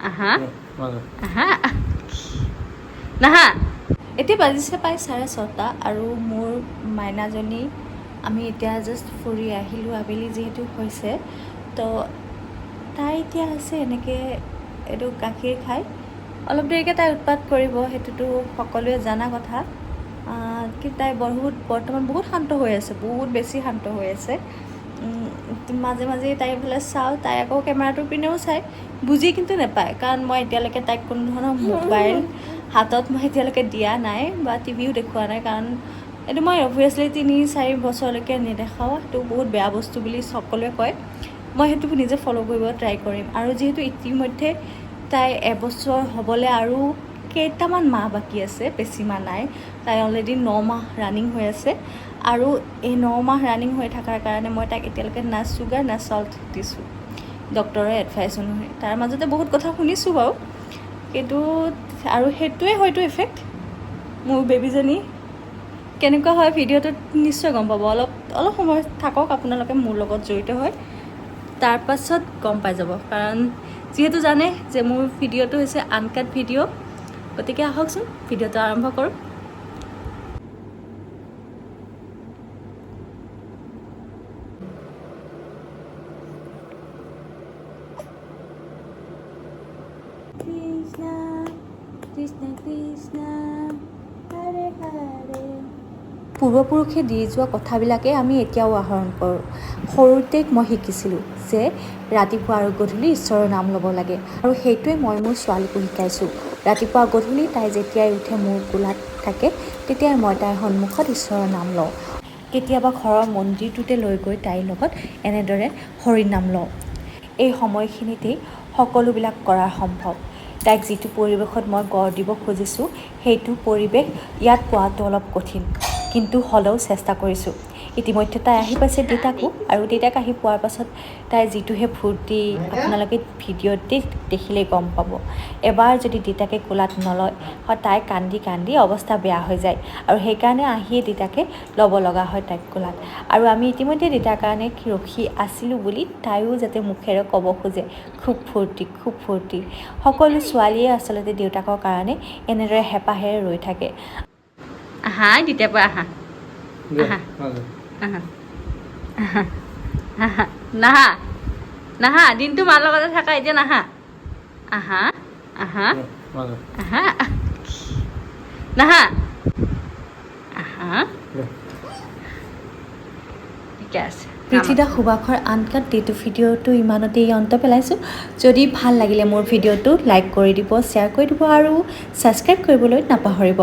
আহা, আহা, নাহা। এতিয়া বাজিছে প্ৰায় 6:30 আৰু মোৰ মাইনাজনী আমি এতিয়া জাষ্ট ফুৰি আহিলোঁ। আবেলি যিহেতু হৈছে, তো তাই এতিয়া আছে এনেকৈ এইটো গাখীৰ খাই। অলপ দেৰিকৈ তাই উৎপাত কৰিব, সেইটোতো সকলোৱে জনা কথা। কিন্তু তাই বহুত বৰ্তমান বহুত শান্ত হৈ আছে, বহুত বেছি শান্ত হৈ আছে। মাজে মাজে তাইৰ ফালে চাওঁ, তাই আকৌ কেমেৰাটোৰ পিনেও চায়, বুজি কিন্তু নাপায়। কাৰণ মই এতিয়ালৈকে তাইক কোনো ধৰণৰ মোবাইল হাতত মই এতিয়ালৈকে দিয়া নাই বা টিভিও দেখুওৱা নাই। কাৰণ এইটো মই অভিয়াছলি 3-4 বছৰলৈকে নেদেখাওঁ, সেইটো বহুত বেয়া বস্তু বুলি সকলোৱে কয়। মই সেইটো নিজে ফ'ল' কৰিব ট্ৰাই কৰিম। আৰু যিহেতু ইতিমধ্যে তাই এবছৰ হ'বলৈ আৰু কেইটামান মাহ বাকী আছে, বেছি মাহ নাই। তাই অলৰেডি 9 মাহ ৰানিং হৈ আছে আৰু এই 9 মাহ ৰানিং হৈ থকাৰ কাৰণে মই তাইক এতিয়ালৈকে না চুগাৰ না চল্ট দিছোঁ, ডক্টৰৰ এডভাইচ অনুসৰি। তাৰ মাজতে বহুত কথা শুনিছোঁ বাৰু, কিন্তু আৰু সেইটোৱে হয়তো এফেক্ট মোৰ বেবীজনী কেনেকুৱা হয় ভিডিঅ'টোত নিশ্চয় গম পাব। অলপ অলপ সময় থাকক আপোনালোকে মোৰ লগত জড়িত হৈ, তাৰপাছত গম পাই যাব। কাৰণ যিহেতু জানে যে মোৰ ভিডিঅ'টো হৈছে আনকাট ভিডিঅ', গতিকে আহকচোন ভিডিঅ'টো আৰম্ভ কৰোঁ। কৃষ্ণ কৃষ্ণ কৃষ্ণ হৰে হৰে। পূৰ্বপুৰুষে দি যোৱা কথাবিলাকেই আমি এতিয়াও আহৰণ কৰোঁ। সৰুতে মই শিকিছিলোঁ যে ৰাতিপুৱা আৰু গধূলি ঈশ্বৰৰ নাম ল'ব লাগে, আৰু সেইটোৱে মই মোৰ ছোৱালীকো শিকাইছোঁ। ৰাতিপুৱা গধূলি তাই যেতিয়াই উঠে মোৰ কোলাত থাকে, তেতিয়াই মই তাইৰ সন্মুখত ঈশ্বৰৰ নাম লওঁ। কেতিয়াবা ঘৰৰ মন্দিৰটোতে লৈ গৈ তাইৰ লগত এনেদৰে হৰি নাম লওঁ। এই সময়খিনিতেই সকলোবিলাক কৰা সম্ভৱ। তাইক যিটো পৰিৱেশত মই গঢ় দিব খুজিছোঁ, সেইটো পৰিৱেশ ইয়াত পোৱাটো অলপ কঠিন, কিন্তু হ'লেও চেষ্টা কৰিছোঁ। ইতিমধ্যে তাই আহি পাইছে দেউতাকো, আৰু দেউতাক আহি পোৱাৰ পাছত তাই যিটোহে ফূৰ্তি আপোনালোকে ভিডিঅ'তে দেখিলেই গম পাব। এবাৰ যদি দেউতাকে কোলাত নলয়, হয় তাই কান্দি কান্দি অৱস্থা বেয়া হৈ যায়, আৰু সেইকাৰণে আহিয়ে দেউতাকে ল'ব লগা হয় তাইক কোলাত। আৰু আমি ইতিমধ্যে দেউতাৰ কাৰণে ৰখি আছিলোঁ বুলি তাইও যাতে মুখেৰে ক'ব খোজে, খুব ফূৰ্তি, খুব ফূৰ্তি। সকলো ছোৱালীয়ে আচলতে দেউতাকৰ কাৰণে এনেদৰে হেঁপাহেৰে ৰৈ থাকে। আহা তেতিয়াৰ পৰা, আহা আহা আহা আহা আহা, নাহা নাহা, দিনটো মাৰ লগতে থাকা, এতিয়া নাহা। আহা আহা আহা, নাহা, আহা, ঠিকে আছে। পৃথিদা সুবাসৰ আনকাট ডেটো ভিডিঅ'টো ইমানতেই অন্ত পেলাইছোঁ। যদি ভাল লাগিলে মোৰ ভিডিঅ'টো লাইক কৰি দিব, শ্বেয়াৰ কৰি দিব আৰু ছাবস্ক্ৰাইব কৰিবলৈ নাপাহৰিব।